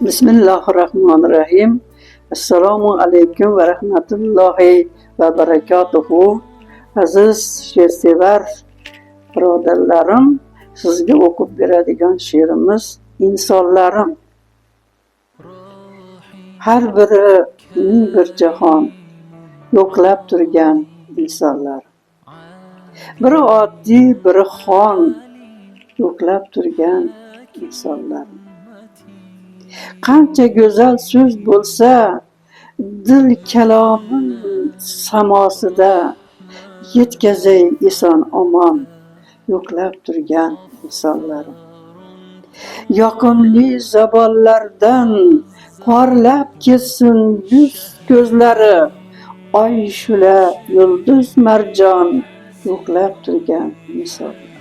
Bismillahir Rahmanir Rahim. Assalomu alaykum va rahmatullohi va barakatuhu. Aziz she'rsevar birodarlarim, sizga o'qib beradigan she'rimiz "Insonlarim". Har biri ming bir jahon yo'qlab turgan insonlar. Biri oddiy, biri xon yo'qlab turgan insonlar. Qancha go'zal so'z bo'lsa, dil kalomim samosida yetkazay eson omon yo'qlab turgan insonlarim. Yoqimli zabonlardan porlab ketsin yuz ko'zlari, oy shu'la, yulduz marjon yo'qlab turgan insonlar.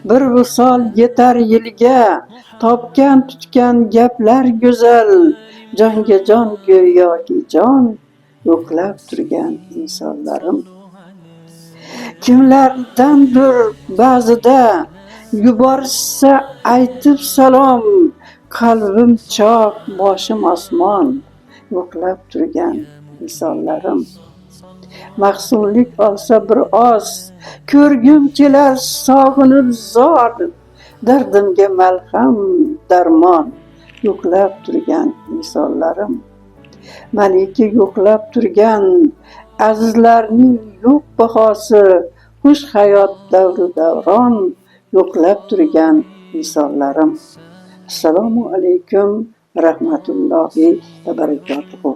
Bir visol yetar yilga, topgan tutgan gaplar go'zal, jonga jon go'yoki jon yo'qlab turgan insonlarim. Kimlardandir ba'zida yuborishsa aytib salom, qalbim chok, boshim osmon yo'qlab turgan insonlarim. Mahzunlik olsa bir oz, ko'rgim kelar sog'inib zor, dardimga malham darmon yo'qlab turgan insonlarim. Malika yo'qlab turgan azizlarning yo'q bahosi, xush hayot davru davron yo'qlab turgan insonlarim. Assalomu alaykum va rahmatullohi va barakatuhu.